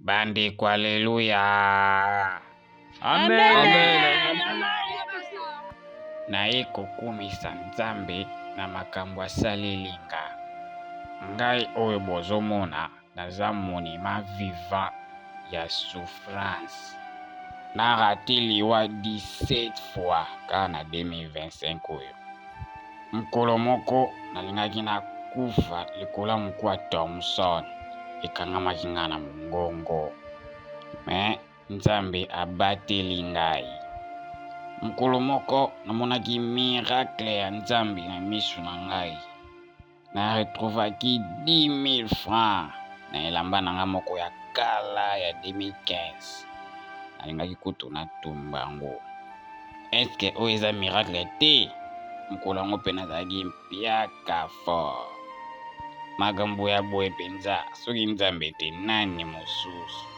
Bandeko, aleluya! Amen. Naye kokumisa Nzambe na makambo asaleli nga. Ngai oyo bozomona naza monument vivant ya souffrance. Na rate liwa 17 fois kaka na 2025 oyo. Mokolo moko nalingaki nakufa likolo ya mokuwa Thomson ekangamaki ngai na mongongo. Mais Nzambe abateli ngai. Mokolo moko namonaki miracle ya Nzambe na misu na ngai. Na retrouvaki 10 000 francs na elamba na ngai moko ya kala ya 2015. Nalingaki kutu natumba yango. Eske oyo eza miracle te? Mokolo yango mpe nazalaki mpiaka fort. Makambo ya boye mpenza, soki Nzambe te nani mosusu?